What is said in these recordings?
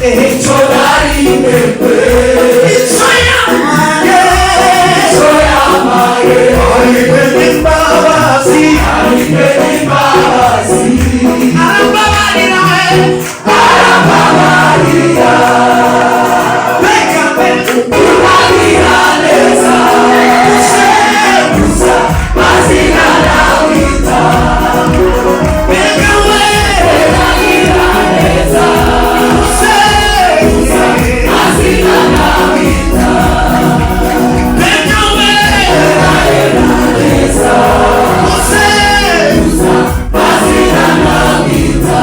Icyo nari mbewe, Icyo yampaye, icyo yampaye, ariko n'imbabazi, ariko n'imbabazi, arambabarira we, arambabarira, mbega we, agira neza, gusa mazina nawita, mbega we, agira neza, se, mazina nawita, mbega we, neza, se, mazina nawita.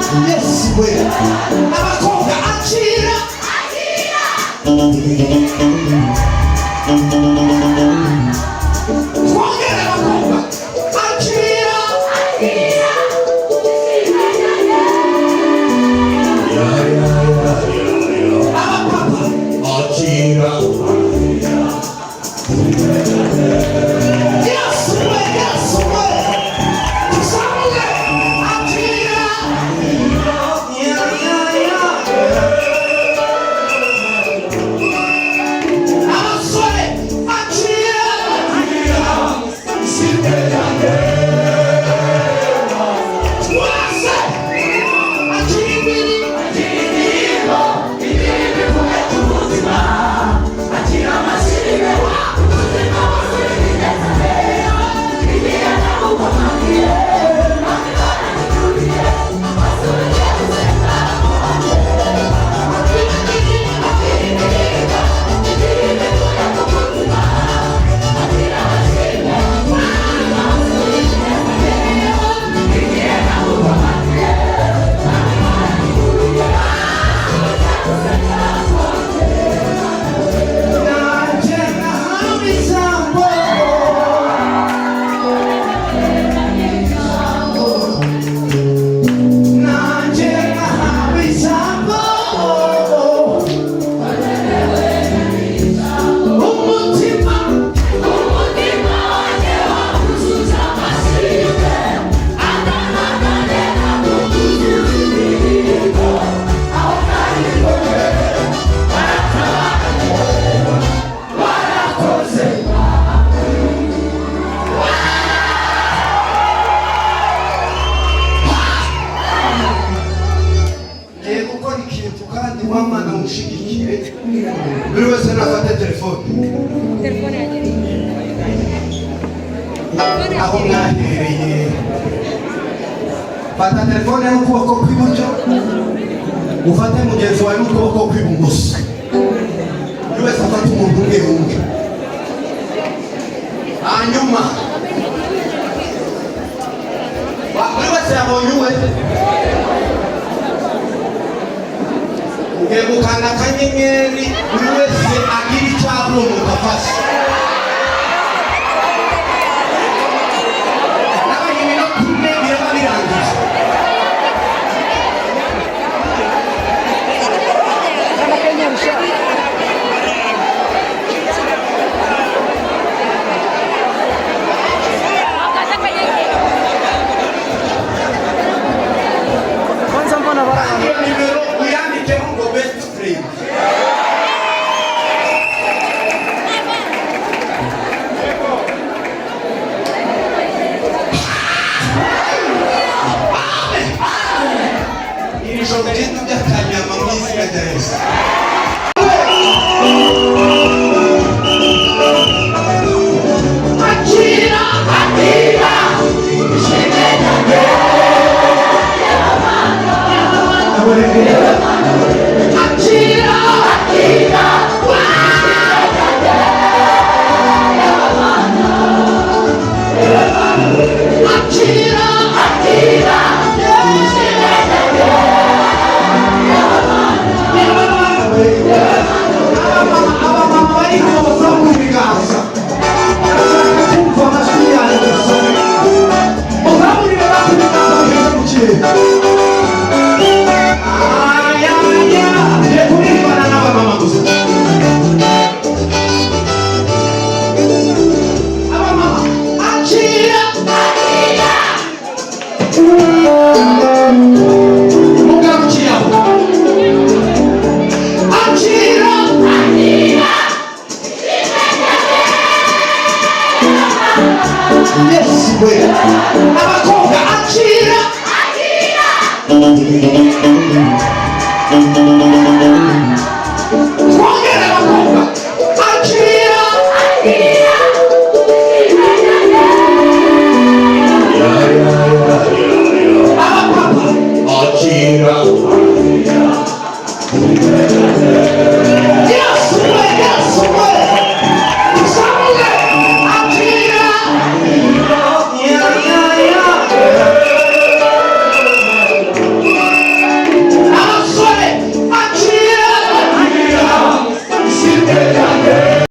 Yesu we, abakobwa, akira. Twongere, abakobwa, akira. Abapapa, Akira. Yesu we, Yesu we, tuzamure, akira. Ya, ya, ya. Abasore, akira. Twese, akira imbere. Nanjye nahawe ijambo. Nanjye nahawe ijambo. Umutima. Ngiye gukora ikintu kandi wamana mushigikire. Buri wese nafate telefone. Telefone yanjye iri. Aho mwahereye, fata telefone y'ukuboko kw'iburyo, ufate mugenzi wawe n'ukuboko kw'ibumoso. Buri wese afate umuntu umwe umwe. Hanyuma buri wese yabonye uwe. Ugiye gukanda akanyenyeri, buri wese agira icyo abunguka afashe. Nabaye iminota 4, biraba birangije. Iyo nimero uyandikeho ngo "best friend". Iri joro rero by'akanyama mu izina rya Yesu. Akira, akira. Akira, akira. Akira, akira. Abamama bari hano bazamura ibiganza. Ndashaka kumva amajwi yanyu gusa. Muzamurire basi ibiganza mugeze mu kirere. Aya, aya. Ngiye kuririmbana n'abamama gusa. Abamama, akira. Mugarukire aho. Akira. Yesu we, abakobwa, akira. Twongere, abakobwa, akira. Abapapa, Akira.